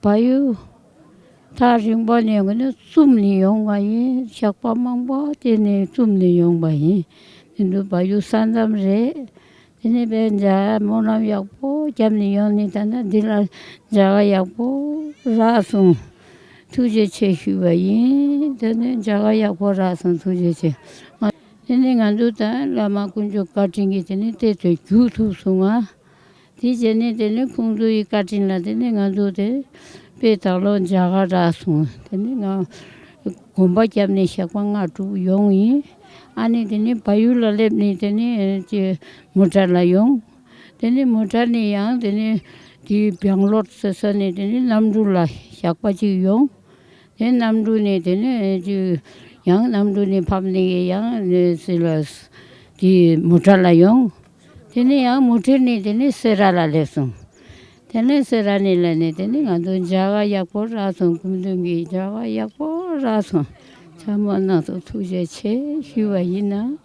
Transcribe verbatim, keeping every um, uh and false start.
བལ་ཡུལ་ཐག་རིང་པོ་ནས་ཡོང་གི་ནི་བཙུམ་ནས་ཡོང་བ་ཡིན། ཞག་པ་མང་པོ་དེ་ནས་བཙུམ་ནས་ཡོང་བ་ཡིན། དེ་འདུག་བལ་ཡུལ་ས་མཚམས་རེད། དེ་ནས་བས་མཇལ་སྨོན་ལམ་ཡག་པོ་བརྒྱབ་ནས་ཡོང་ནས། ད་ནི་འདི་ལ་མཇལ་ཁ་ཡག་པོ་རག་སོང་། ཐུགས་རྗེ་ཆེ་ཞུས་པ་ཡིན། དེ་ནས་མཇལ་ཁ་ཡག་པོ་རག་སོང་། ཐུགས་རྗེ་ཆེ། ང་དེ་ནས་ང་ཚོ་ད་བླ་མ་དཀོན་མཆོག་བཀའ་དྲིན་གྱིས་དེ་ནས་དེ་ཚོ་རྒྱུགས་ཐུབ་སོང་ང་། དེ་བྱས་ནས་དེ་ནས་ཁོང་ཚོ་ཡི་བཀའ་དྲིན་ལ་དེ་ནས་ང་ཚོ་དེ་དཔེ་ད་ལོ་མཇལ་ཁ་རག་སོང་། དེ་ནས་ང་གོམ་པ་བརྒྱབ་ནས་ཞག་པ་ལྔ་དྲུག་ཡོང་ཡིན། ཨ་ནི་དེ་ནས་བལ་ཡུལ་ལ་སླེབས་ནས་དེ་ནས་ཅི་མོ་ཊ་ལ་ཡོང་། དེ་ནས་མོ་ཊ་ནས་ཡང་དེ་ནས་དེ་བེང་ལོར་ཟེར་ས་ནས་དེ་ནས་གནམ་གྲུ་ལ་ཞག་པ་གཅིག་ཡོང་། དེ་གནམ་གྲུ་ནས་དེ་ནས་ཅི་ཡང་གནམ་གྲུ་ནས་ཕབ་ནས་ཡང་ནས་སི་ལ་དེ་མོ་ཊ་ལ་ཡོང་། དེ་ནས་ཡང་མོ་ཊ་ནས་དེ་ནས་སེ་ར་ལ་སླེབས་སོང་། དེ་ནས་སེ་ར་ནས་ལ་ནས་དེ་ནས་ང་ཚོ་མཇལ་ཁ་ཡག་པོ་རག་སོང་། སྐུ་མདུན་གྱི་མཇལ་ཁ་ཡག་པོ་རག་སོང་། ཚང་མ་ནང་དུ་ཐུགས་རྗེ་ཆེ་ཞུས་པ་ཡིན་ན།